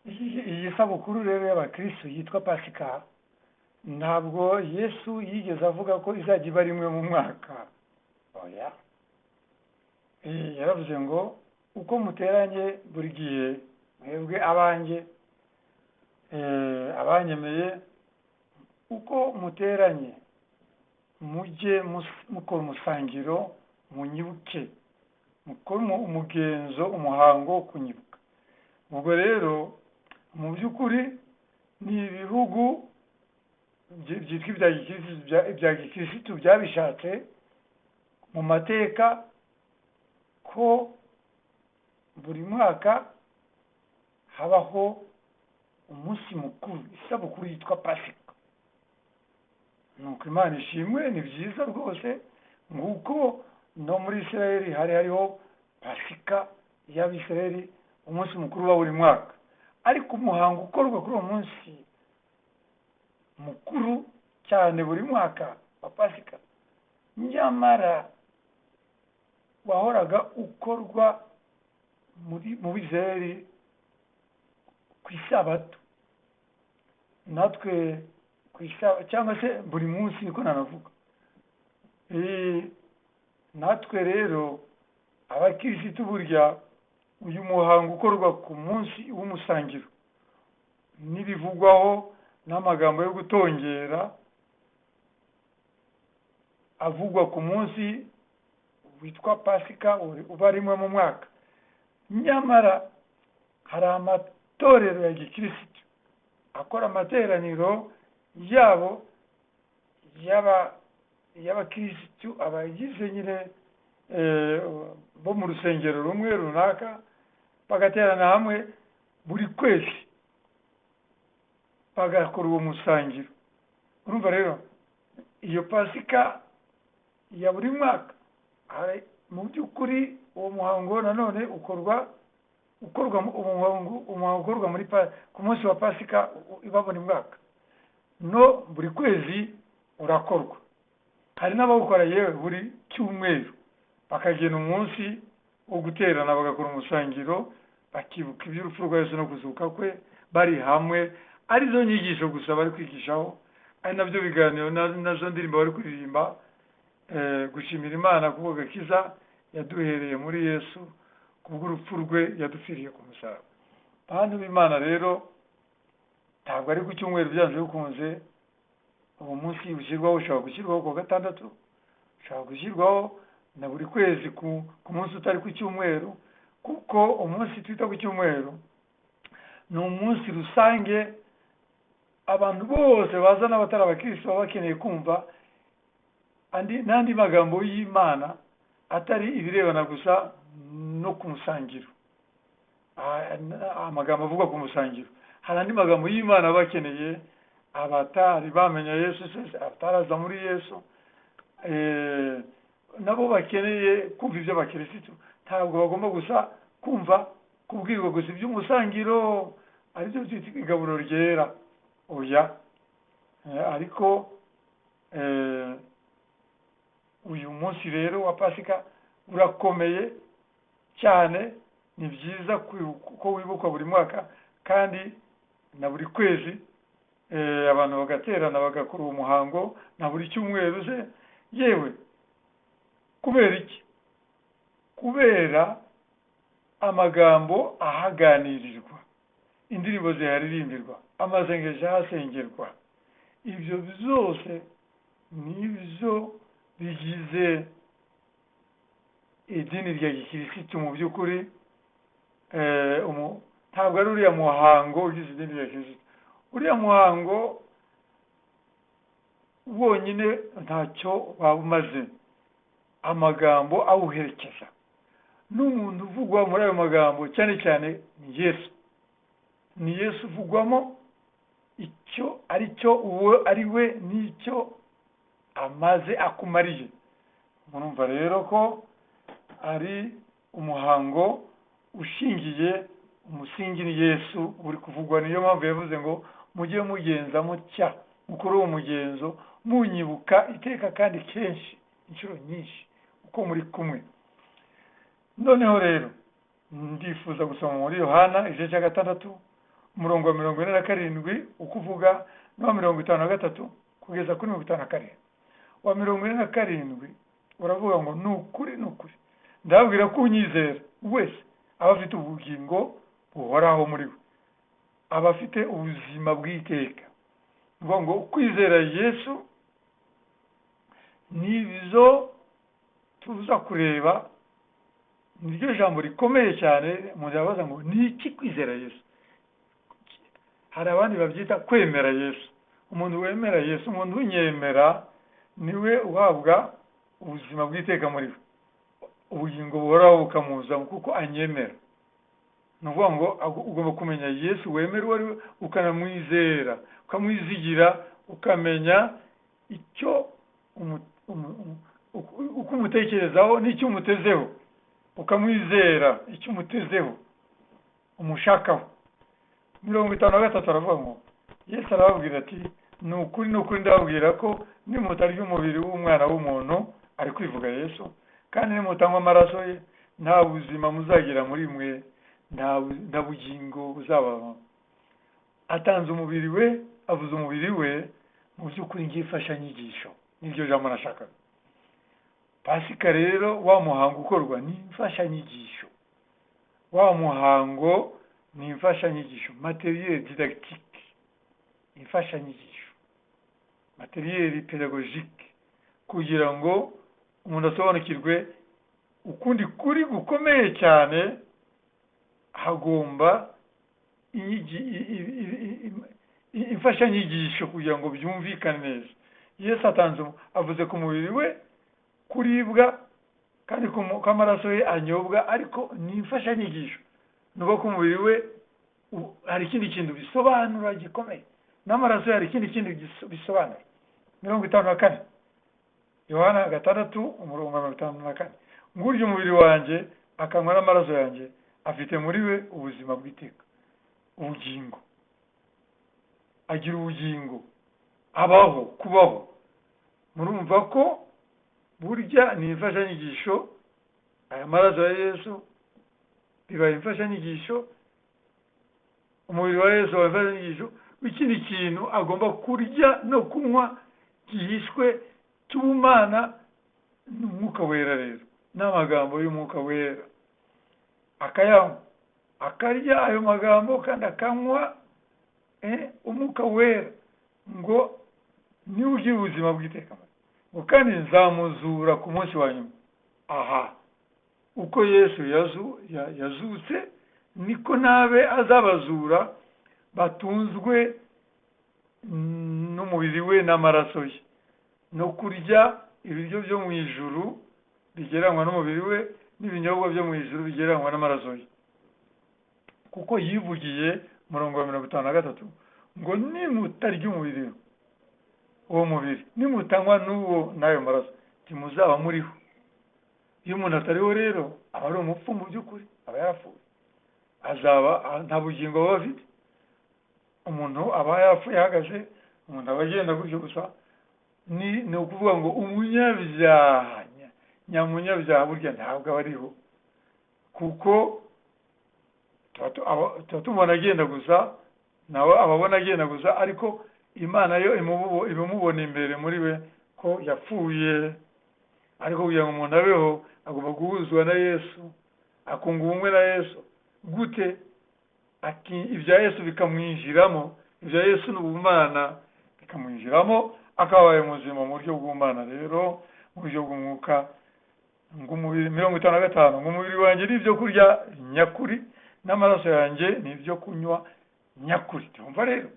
Iyi sabukuru rero y'abakristo yitwa Pasika, ntabwo Yesu yigeze avuga ko izajya iba rimwe mu mwaka, oya. Yaravuze ngo uko muteranye buri gihe, mwebwe abanjye, abanyemeye, uko muteranye mujye mukora umusangiro, munyibuke, mukore umugenzo, umuhango wo kunyibuka. Ubwo rero mu by'ukuri ni ibihugu byitwa ibya gikirisitu byabishatse mu mateka ko buri mwaka habaho umunsi mukuru, isabukuru yitwa Pasika. Nuko Imana ishimwe, ni byiza rwose. Nguko no muri Isirayeli hari hariho Pasika y'Abisirayeli, umunsi mukuru wa buri mwaka. Ariko umuhango ukorwa kuri uwo munsi mukuru cyane buri mwaka wa Pasika, nyamara wahoraga ukorwa mu Bisirayeli ku isabato, natwe ku isabato cyangwa se buri munsi, niko nanavuga. Natwe rero abakirisitu, burya uyu muhango ukorwa ku munsi w'umusangiro n'ibivugwaho n'amagambo yo gutongera avugwa ku munsi witwa Pasika uba rimwe mu mwaka, nyamara hari amatorero ya gikirisitu akora amateraniro yabo y'abakirisitu, abagize nyine bo mu rusengero rumwe runaka, bagaterana hamwe buri kwezi bagakora uwo musangiro. Urumva rero iyo Pasika ya buri mwaka, mu by'ukuri uwo muhango nanone ukorwa umuhango ukorwa muri ku munsi wa Pasika iba buri mwaka, no buri kwezi urakorwa. Hari n'abawukora yewe buri cyumweru, bakagena umunsi wo guterana bagakora umusangiro, bakibuka iby'urupfu rwa Yesu no kuzuka kwe bari hamwe, arizo nyigisho gusa bari kwigishaho, ari nabyo biganiro, nazo ndirimbo bari kuririmba, gushimira Imana kubwo gakiza yaduhereye muri Yesu, kubw'urupfu rwe yadupfiriye ku musaraba. Bantu b'Imana rero, ntabwo ari ku cyumweru byanze bikunze uwo munsi ushyirwaho. Ushobora gushyirwaho ku wa gatandatu, ushobora gushyirwaho na buri kwezi ku munsi utari ku cyumweru, kuko umunsi twita ku cyumweru ni umunsi rusange abantu bose baza n'abatari abakirisitu baba bakeneye kumva n'andi magambo y'Imana atari ibirebana gusa no ku musangiro, amagambo avugwa ku musangiro. Hari andi magambo y'Imana bakeneye, abatari bamenya Yesu, abataraza muri Yesu, nabo bakeneye kumva iby'abakirisitu. Ntabwo bagomba gusa kumva kubwirwa gusa iby'umusangiro, aribyo byitwa igaburo ryera, oya. Ariko uyu munsi rero wa Pasika urakomeye cyane, ni byiza ko wibukwa buri mwaka kandi na buri kwezi, abantu bagaterana bagakora uwo muhango na buri cyumweru se. Yewe, kubera iki? Kubera amagambo ahaganirirwa, indirimbo ziharirimbirwa, amasengesho ahasengerwa, ibyo byose nibyo bigize idini rya gikirisitu. Mu by'ukuri ntabwo ari uriya muhango ugize idini rya kirisitu. Uriya muhango wonyine ntacyo waba umaze, amagambo awuherekeza n'umuntu uvugwa muri ayo magambo cyane cyane ni Yesu. Ni Yesu uvugwamo, icyo ari cyo, uwo ari we n'icyo amaze akumariye. Murumva rero ko ari umuhango ushingiye, umusingi ni Yesu uri kuvugwa. Niyo mpamvu yavuze ngo mujye mugenza mutya, mukore uwo mugenzo munyibuka iteka kandi kenshi, inshuro nyinshi uko muri kumwe. Noneho rero ndifuza gusoma muri Yohana igice cya 6, Umurongo wa 47 uko uvuga n'uwa 53 kugeza kuri 57. Wa 47 uravuga ngo ni ukuri, ni ukuri, ndababwira ko unyizera wese aba afite ubugingo buhoraho muri we, aba afite ubuzima bw'iteka. Ni ukuvuga ngo kwizera Yesu nibyo tuza kureba, niryo jambo rikomeye cyane. Umuntu yabaza ngo ni iki kwizera Yesu? Hari abandi babyita kwemera Yesu. Umuntu wemera Yesu, umuntu unyemera, niwe uhabwa ubuzima bw'iteka muri we, ubugingo buhoraho bukamuzamo kuko anyemera. Ni ukuvuga ngo ugomba kumenya Yesu wemera uwo ari we, ukanamwizera, ukamwizigira, ukamenya icyo uko umutekerezaho n'icyo umutezeho, ukamwizera icyo umutezeho, umushakaho. 53 aravuga ngo Yesu arababwira ati ni ukuri, ni ukuri, ndababwira ko nimutarya umubiri w'umwana w'umuntu, ari kwivuga Yesu, kandi nimutanywa amaraso ye, nta buzima muzagira muri mwe, nta bugingo buzabamo. Atanze umubiri we, avuze umubiri we, mu by'ukuri ngifashanyigisho, niryo jambo nashakaga. Pasika rero, wa muhango ukorwa ni imfashanyigisho, wa muhango ni imfashanyigisho, matériel didactique, imfashanyigisho, matériel pédagogique, kugira ngo umuntu asobanukirwe ukundi kuri gukomeye cyane. Hagomba imfashanyigisho kugira ngo byumvikane neza. Yesu atanze, avuze ku mubiri we kuribwa kandi ko amaraso ye anyobwa, ariko ni imfashanyigisho. Nuko ku mubiri we hari ikindi kintu bisobanura gikomeye, n'amaraso ye hari ikindi kintu bisobanura. 54, Yohana 6 umurongo wa 54: ngurya umubiri wanjye akanywa n'amaraso yanjye afite muri we ubuzima bw'iteka, ubugingo, agira ubugingo, abaho, kubaho. Murumva ko burya ni imfashanyigisho. Aya maraso ya Yesu bibaye imfashanyigisho, umubiri wa Yesu wabaye imfashanyigisho w'ikindi kintu agomba kurya no kunywa gihishwe cy'ubumana, ni Umwuka Wera. Rero n'amagambo y'Umwuka Wera akayanywa, akarya ayo magambo kandi akanywa Umwuka Wera, ngo niwe ugira ubuzima bw'iteka, ngo kandi nzamuzura ku munsi wa nyuma. Aha uko Yesu yazutse niko nabe azabazura batunzwe n'umubiri we n'amaraso ye, no kurya ibiryo byo mu ijuru bigereranywa n'umubiri we, n'ibinyobwa byo mu ijuru bigereranywa n'amaraso ye. Kuko yivugiye, umurongo wa 53, ngo nimutarya umubiri, uwo mubiri, nimutanywa n'uwo n'ayo maraso, ntimuzaba muriho. Iyo umuntu atariho rero aba ari umupfu, mu by'ukuri aba yarapfuye, azaba nta bugingo aba afite. Umuntu aba yarapfuye ahagaze, umuntu aba agenda gutyo gusa. Ni ukuvuga ngo umunyabyaha nyamunyabyaha burya ntabwo aba ariho, kuko tuba tumubona agenda gusa, nawe ababona agenda gusa, ariko Imana yo ibimubona imbere muri we ko yapfuye. Ariko kugira ngo umuntu abeho agomba guhuzwa na Yesu, akunga ubumwe na Yesu. Gute? Ibya Yesu bikamwinjiramo, ibya Yesu n'ubumana bikamwinjiramo, akabaye muzima mu buryo bw'ubumana. Rero mu buryo bw'umwuka, ngo umubiri, 55, ngo umubiri wanjye ni ibyo kurya nyakuri, n'amaraso yanjye ni ibyo kunywa nyakuri. Tumva rero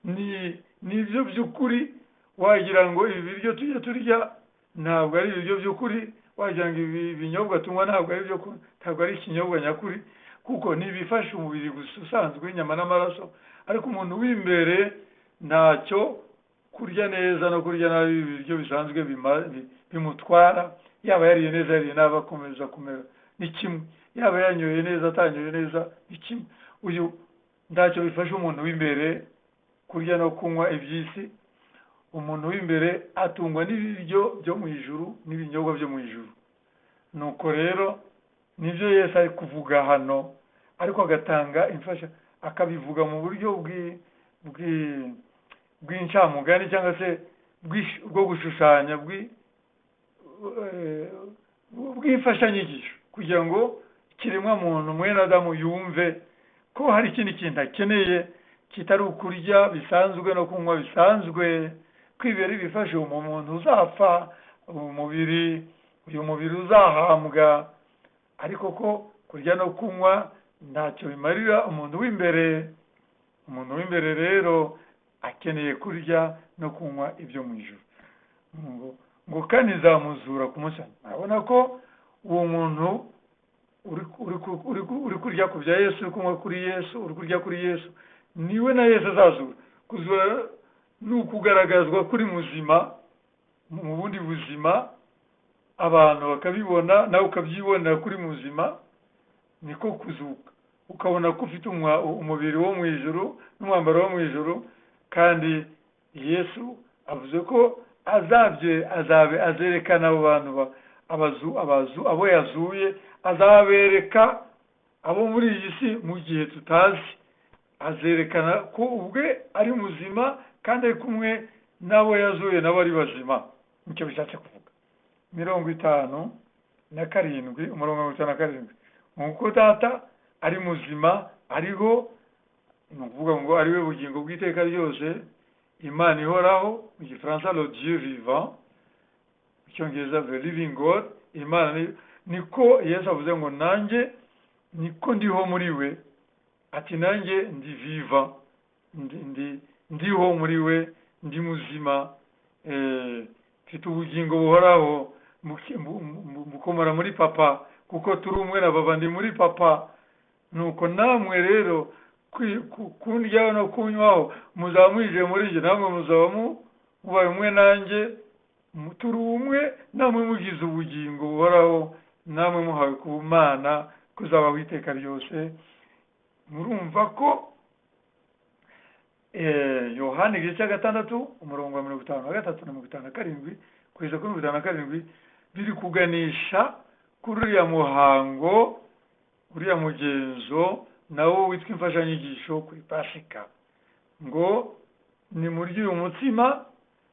ni ibyo by'ukuri. Wagira ngo ibi biryo tujya turya ntabwo ari ibiryo by'ukuri, wagira ngo ibi binyobwa tunywa ntabwo ari ibyo, ntabwo ari ikinyobwa nyakuri, kuko ni ibifasha umubiri gusa usanzwe, inyama n'amaraso. Ariko umuntu w'imbere ntacyo kurya neza no kurya nabi ibiryo bisanzwe bimutwara. Yaba yariye neza, yariye nabi, akomeza kumera ni kimwe, yaba yanyoye neza, atanyoye neza, ni kimwe. Uyu ntacyo bifasha umuntu w'imbere kurya no kunywa iby'isi. Umuntu w'imbere atungwa n'ibiryo byo mu ijuru n'ibinyobwa byo mu ijuru. Nuko rero nibyo Yesu ari kuvuga hano, ariko agatanga imfasha, akabivuga mu buryo bw'incamugani cyangwa se bwo gushushanya, bw'imfashanyigisho, kugira ngo ikiremwa muntu mwene Adamu yumve ko hari ikindi kintu akeneye kitari ukurya bisanzwe no kunywa bisanzwe, kwibera ibifashe umuntu uzapfa, umubiri, uyu mubiri uzahambwa, ariko ko kurya no kunywa ntacyo bimarira umuntu w'imbere. Umuntu w'imbere rero akeneye kurya no kunywa ibyo mu ijuru. Ngo kandi nzamuzura ku munsi. Urabona ko uwo muntu uri kurya ku bya Yesu, uri kunywa kuri Yesu, uri kurya kuri Yesu, niwe na Yesu azazura. Kuzura ni ukugaragazwa kuri muzima, mu bundi buzima, abantu bakabibona, nawe ukabyibonera kuri muzima, niko kuzuka. Ukabona ko ufite umubiri wo mu ijuru n'umwambaro wo mu ijuru, kandi Yesu avuze ko azerekana abo bantu abo yazuye, azabereka abo muri iyi si mu gihe tutazi. Azerekana ko ubwe ari muzima kandi ari kumwe n'abo yazuye nabo ari bazima. Nicyo bishatse kuvuga. 57, umurongo 57, nk'uko Data ari muzima ariho, ni ukuvuga ngo ari we bugingo bw'iteka ryose, Imana ihoraho, mu Gifaransa le Dieu vivant, mu Cyongereza the living God. Imana niko Yesu avuze ngo nanjye niko ndiho muri we, ati nanjye ndi vivant, ndiho muri we, ndi muzima, mfite ubugingo buhoraho, mukomora muri Papa, kuko turi umwe na Papa, ndi muri Papa. Nuko namwe rero kundyaho no kunywaho muzaba mwinjiye muri njye, namwe muzaba mubaye umwe nanjye, turi umwe, namwe mugize ubugingo buhoraho, namwe muhawe ku Mana kuzabaho iteka ryose. Murumva ko Yohani igice cya 6 umurongo wa 53 na 57 kugeza kuri 57 biri kuganisha kuri uriya muhango, uriya mugenzo nawo witwa imfashanyigisho kuri Pasika, ngo nimurye uyu mutsima,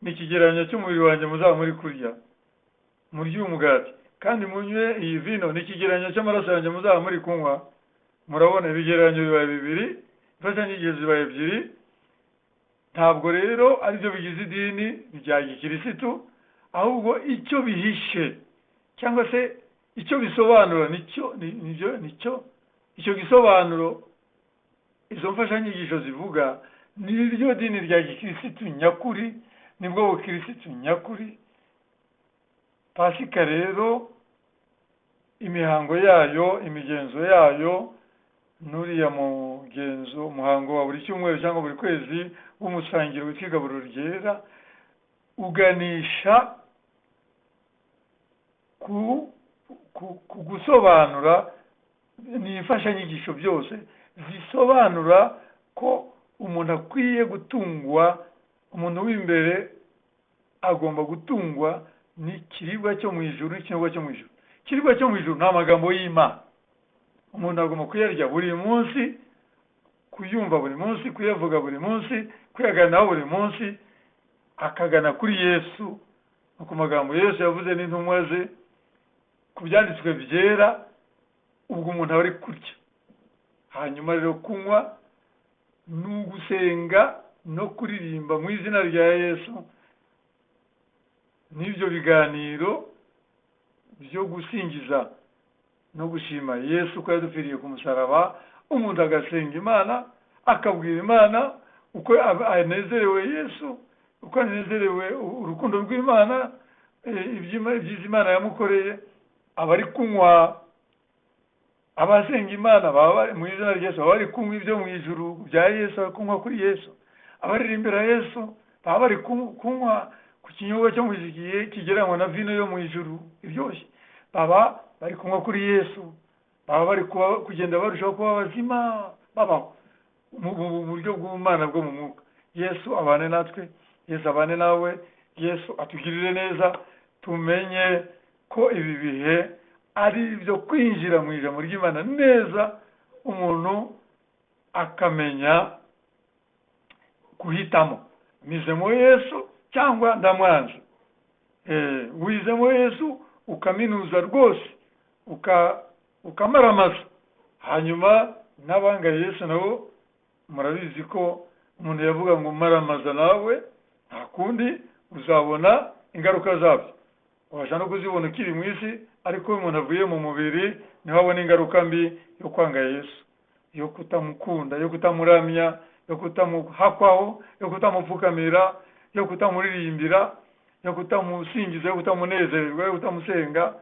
ni ikigereranyo cy'umubiri wanjye muzaba muri kurya, murye uyu mugati, kandi munywe iyi vino, ni ikigereranyo cy'amaraso yanjye muzaba muri kunywa. Murabona ibigereranyo bibaye bibiri, imfashanyigisho zibaye ebyiri. Ntabwo rero aribyo bigize idini rya gikirisitu, ahubwo icyo bihishe cyangwa se icyo bisobanura nicyo icyo gisobanuro izo mfashanyigisho zivuga, ni ryo dini rya gikirisitu nyakuri, nibwo bukirisitu nyakuri. Pasika rero imihango yayo, imigenzo yayo, n'uriya mugenzo, umuhango wa buri cyumweru cyangwa buri kwezi w'umusangiro witwa igaburo ryera, uganisha ku gusobanura, ni imfashanyigisho byose zisobanura ko umuntu akwiye gutungwa, umuntu w'imbere agomba gutungwa n'ikiribwa cyo mu ijuru n'ikinyobwa cyo mu ijuru. Ikiribwa cyo mu ijuru ni amagambo y'Imana, umuntu agomba kuyarya buri munsi, kuyumva buri munsi, kuyavuga buri munsi, kuyaganiraho buri munsi, akagana kuri Yesu no ku magambo Yesu yavuze n'intumwa ze, ku byanditswe byera. Ubwo umuntu aba ari kurya. Hanyuma rero kunywa ni ugusenga no kuririmba mu izina rya Yesu, n'ibyo biganiro byo gusingiza no gushima Yesu ko yadupfiriye ku musaraba. Umuntu agasenga Imana, akabwira Imana uko anezerewe Yesu, uko anezerewe urukundo rw'Imana, ibyiza Imana yamukoreye, aba ari kunywa. Abasenga Imana baba mu izina rya Yesu baba bari kunywa ibyo mu ijuru bya Yesu, bari kunywa kuri Yesu. Abaririmbira Yesu baba bari kunywa ku kinyobwa cyo mu gihe kigereranywa na vino yo mu ijuru iryoshye, baba bari kunywa kuri Yesu, baba bari kugenda barushaho kuba bazima, babaho mu buryo bw'Imana bwo mu mwuka. Yesu abane natwe, Yesu abane nawe, Yesu atugirire neza, tumenye ko ibi bihe ari ibyo kwinjira mu ijambo ry'Imana neza, umuntu Akamenya guhitamo: mizemo Yesu cyangwa ndamwanze. Wizemo Yesu ukaminuza rwose, ukamaramaza. Hanyuma n'abanga Yesu nabo murabizi ko umuntu yavuga ngo maramaza nawe, nta kundi, uzabona ingaruka zabyo. Ubasha no kuzibona ukiri mu isi, ariko iyo umuntu avuye mu mubiri niho abona ingaruka mbi yo kwanga Yesu, yo kutamukunda, yo kutamuramya, yo kutamuhakwaho, yo kutamupfukamira, yo kutamuririmbira, yo kutamusingiza, yo kutamunezererwa, yo kutamusenga,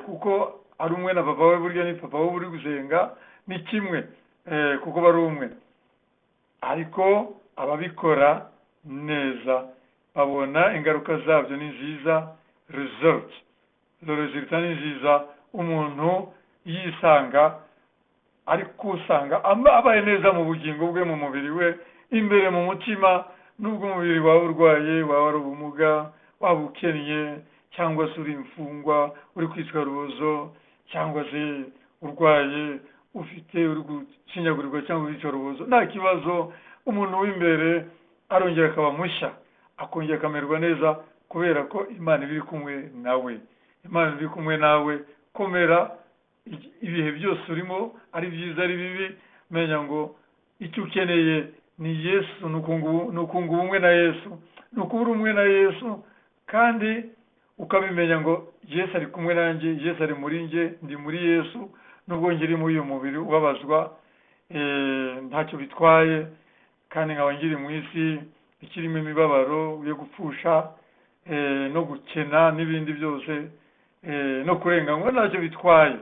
kuko ari umwe na papa we. Burya ni papa we uri gusenga, ni kimwe, kuko bari umwe. Ariko ababikora neza babona ingaruka zabyo ni nziza, result, le résultat ni nziza. Umuntu yisanga ariko usanga abaye neza mu bugingo bwe, mu mubiri we imbere, mu mutima. Nubwo umubiri wawe urwaye, waba ari ubumuga, waba ukennye, cyangwa se uri imfungwa, uri kwicwa rubozo, cyangwa se urwaye, ufite uri gushinyagurirwa cyangwa wicwa rubozo, nta kibazo. Umuntu w'imbere arongera akaba mushya, akongera akamererwa neza, kubera ko Imana iba iri kumwe nawe. Imana iri kumwe nawe. Komera ibihe byose urimo, ari byiza ari bibi, menya ngo icyo ukeneye ni Yesu, ni ukunga ubumwe na Yesu, ni ukuba uri umwe na Yesu, kandi ukabimenya ngo Yesu ari kumwe nanjye, Yesu ari muri njye, ndi muri Yesu. Nubwo ngiri muri uyu mubiri ubabazwa, ntacyo bitwaye, kandi nkaba ngiri mu isi ikirimo imibabaro yo gupfusha no gukena n'ibindi byose, no kurenganywa, ntacyo bitwaye.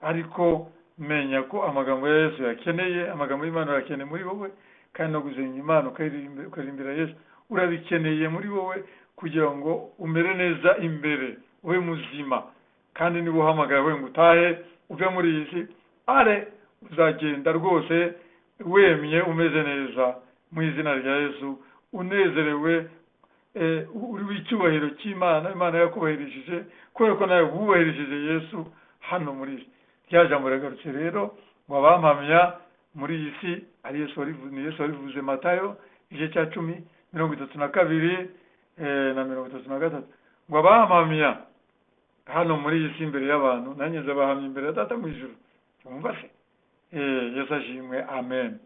Ariko menya ko amagambo ya Yesu yakeneye, amagambo y'Imana urayakeneye muri wowe, kandi no gusenga Imana, ukaririmbira Yesu, urabikeneye muri wowe kugira ngo umere neza imbere, ube muzima. Kandi niba uhamagara we ngo utahe uve muri iyi si, are uzagenda rwose wemye, umeze neza mu izina rya Yesu, unezerewe, uri w'icyubahiro cy'Imana. Imana yakubahirishije kubera ko nawe wubahirishije Yesu hano muri iyi. Rya jambo riragarutse rero ngo abampamya muri iyi si, ari Yesu warivuze, ni Yesu warivuze. Matayo igice cya 10, 32 na 33, ngo abampamya hano muri iyi si imbere y'abantu, nanjye nzabahamya imbere ya Data mu ijuru. Wumva se? Yesu ashimwe, amen.